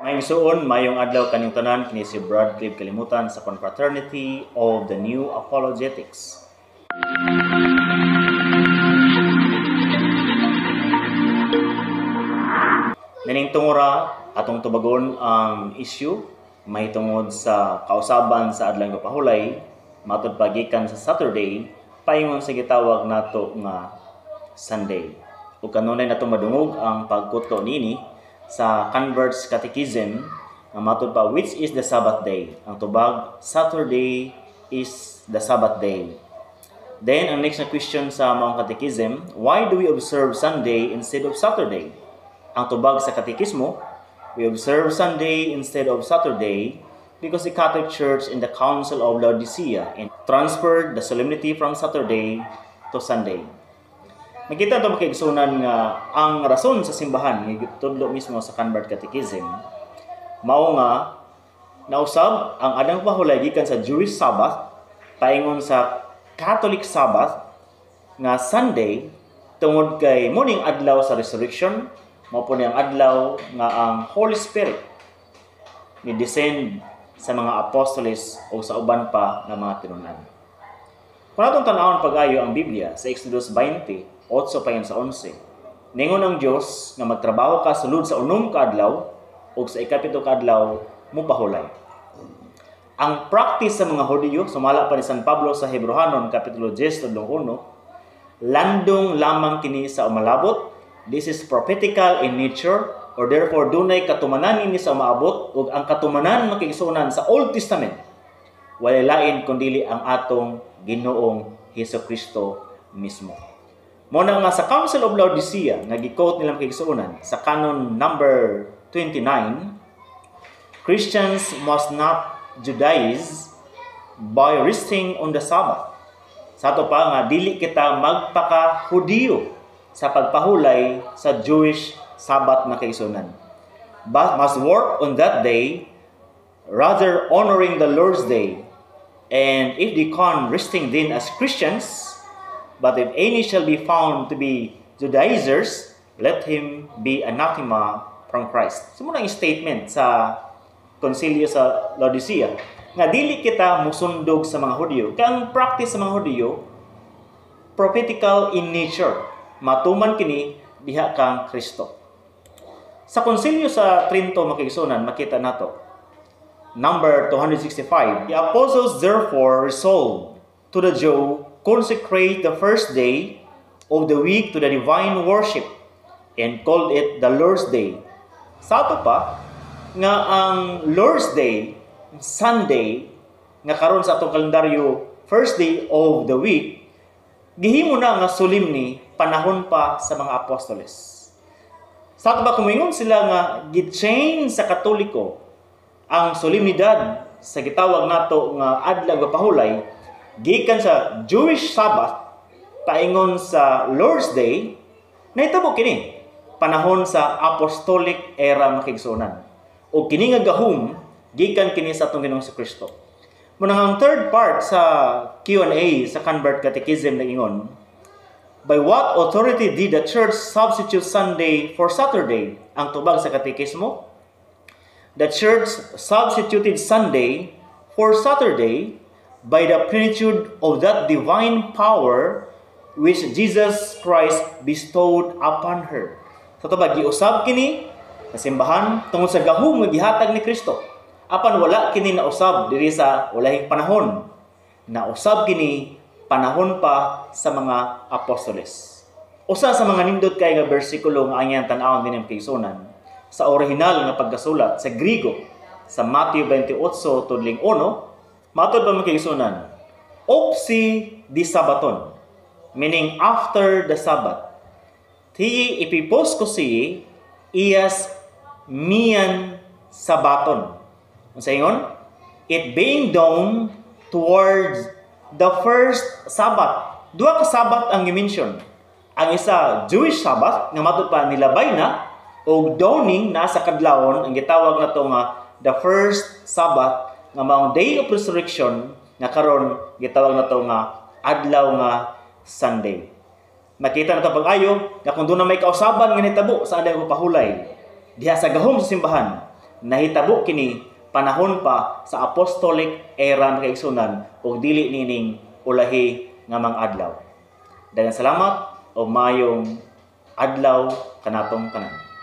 Maayong suon, maayong adlaw kaninyong tanan. Kini si Brad Clive Kalimutan sa Confraternity of the New Apologetics. Nining tungura, atong tubagon ang issue mahitungod sa kausaban sa adlaw nga pahulay matud pa gikan sa Saturday paingon sa gitawag nato nga Sunday. Ug kanunay nato madungog ang pagkutlo nini sa Converts Catechism nga matud pa, "Which is the Sabbath day?" Ang tubag, "Saturday is the Sabbath day." Then ang next na question sa mga catechism, "Why do we observe Sunday instead of Saturday?" Ang tubag sa katekismo, "We observe Sunday instead of Saturday because the Catholic Church in the Council of Laodicea and transferred the solemnity from Saturday to Sunday." Makita ito, makigsunan, nga ang rason sa simbahan nga gitudlo mismo sa Convert Catechism mao nga nausab ang adang pahulay gikan sa Jewish Sabbath paingon sa Catholic Sabbath nga Sunday tungod kay mao ning adlaw sa resurrection, mao po ni ang adlaw nga ang Holy Spirit ni descend sa mga apostoles o sa uban pa nga mga tinunan. Kung atong tan-awon pag-ayo ang Biblia sa Exodus 20, 8 pa sa 11, ningon ang Dios nga magtrabaho ka sulod sa 6 ka adlaw ug sa 7 ka adlaw mopahulay. Ang practice sa mga Hudiyo, sumala pa ni San Pablo sa Hebreohanon Kapitulo 10, tudlong 1, landong lamang kini sa umalabot. This is prophetical in nature or therefore dunay katumanan ini sa umaabot, ug ang katumanan, makigsuonan, sa Old Testament walay lain kundili ang atong Ginoong Hesus Kristo mismo. Mao na nga sa Council of Laodicea nga gi-quote nila, makigsuonan, sa canon number 29, Christians must not Judaize by resting on the Sabbath. Sa ato pa nga dili kita magpaka-Hudiyo sa pagpahulay sa Jewish Sabbath, makigsuonan. But must work on that day, rather honoring the Lord's day. And if they can, resting then as Christians, but if any shall be found to be Judaizers, let him be anathema from Christ. So mao ang statement sa Konsilyo sa Laodicea nga dili kita musundog sa mga Hudyo. Kay ang practice sa mga Hudyo prophetical in nature. Matuman kini diha kang Kristo. Sa Konsilyo sa Trento, makigsunan, makita nato. Number 265. The apostles therefore resolved to the Jew consecrate the first day of the week to the divine worship and called it the Lord's Day. Sa ato pa nga ang Lord's Day, Sunday, nga karon sa atong kalendaryo first day of the week, gihimo na nga solemni panahon pa sa mga apostoles. Sa ato ba, kumingon sila nga gi-change sa Katoliko ang solemnidad sa gitawag nato nga adlaw nga pahulay gikan sa Jewish Sabbath paingon sa Lord's Day, nahitabo kini panahon sa apostolic era, makigsuonan. O kini nga gahom gikan kini sa atong Ginoong Kristo. Muna ang third part sa Q&A sa Convert Catechism nag-ingon, "By what authority did the church substitute Sunday for Saturday?" Ang tubag sa katekismo, "The church substituted Sunday for Saturday by the plenitude of that divine power which Jesus Christ bestowed upon her." Sa tubag, giusab kini sa simbahan tungod sa gahom nga gihatag ni Kristo. Apan wala kini nausab diri sa ulahing panahon. Nausab kini panahon pa sa mga apostoles. Usa sa mga nindot kay nga bersikulo nga angyan tan-awon din ang kaigsuonan sa orihinal nga pagkasulat sa Griego sa Matthew 28 tudling 1, matod pa, mga, opsi di sabaton, meaning after the Sabbath. Ti epiposkosi ias mian sabaton. Ang ingon, it being dawn towards the first Sabbath. Duha ka Sabbath ang gi-mention. Ang isa Jewish Sabbath nga matud pa nilabay na, og dawning na sa kadlawon ang gitawag nato nga the first Sabbath nga maong day of resurrection nga karon gitawag nato nga adlaw nga Sunday. Makita nato pag-ayo nga kung doon na may kausaban nga nitabo sa adlaw pahulay diha sa gahom sa simbahan, Nahitabo kini panahon pa sa apostolic era, mga kaigsunan, ug dili nining ulahi nga mga adlaw. Daghang salamat o maayong adlaw kanatong tanan.